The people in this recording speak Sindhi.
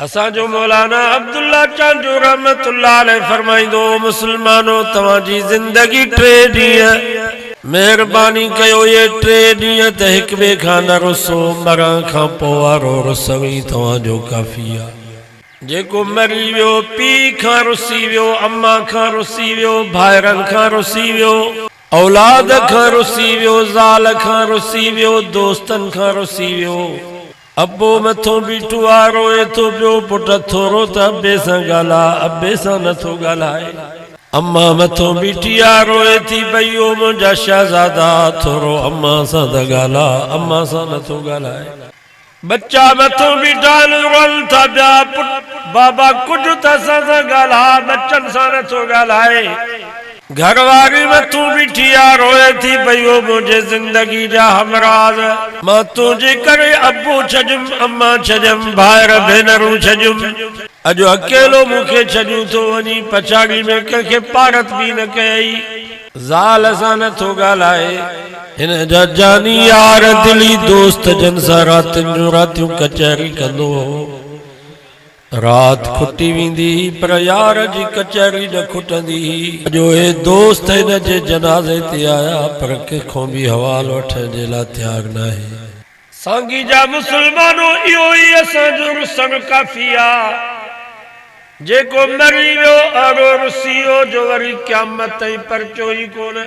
اسان جو مولانا عبدالله چانڊيو رحمة الله عليه فرمائيندو هو، مسلمانو توهان جي زندگي ٽي ڏينهن، مهرباني ڪيو اهي ٽي ڏينهن ته هڪ ٻئي کان نه رسو، مرڻ کان پوء وارو رسڻ ئي توهان جو ڪافي آ. جيڪو مري ويو، پيء کان رسي ويو، امان کان رسي ويو، ڀائرن کان رسي ويو، اولاد کان رسي ويو، زال کان رسي ويو، دوستن کان رسي ويو. ابو مٿو بيٺو آ روئي ٿو پيو پٽ ٿورو ته ابي سان ڳالهاء ابي سان نه ٿو ڳالهائي. امان مٿو بيٺي آ روئي ٿي پئي او منهنجا شهزادا ٿورو امان سان ته ڳالهاء امان سان نه ٿو ڳالهائي. ٻچا مٿو بيٺا آهن روئن ٿا پيا پٽ بابا ڪجهه ته اسان سان ڳالهاء ٻچن سان نه ٿو ڳالهائي. گهر واري مٿون بيٺي آ روئي ٿي پئي او منهنجي زندگي جا همراز. مان تنهنجي ڪري ابو ڇڏيم امان ڇڏيم ڀائر ڀينرون ڇڏيم اڄ اڪيلو مون کي ڇڏيون ٿو وڃين پڇاڙي ۾ ڪنهن کي پارت به نه ڪيئي. زال سان نه ٿو ڳالهائي. هن جا جاني يار دلي دوست جن سان راتين جون راتيون ڪچهري ڪندو هو. رات کٽي ويندي هئي پر يار جي ڪچهري نه کٽندي هئي. اڄ اهي دوست هن جي جنازي تي آيا پر ڪنهن کان به حوال وٺڻ جي لاء تيار ناهي. سانگي جا مسلمانو اهو ئي اسان جو رسڻ ڪافي آ. جيڪو مري ويو اهڙو رسي ويو جو وري قيامت تائين پرچو ئي ڪونه.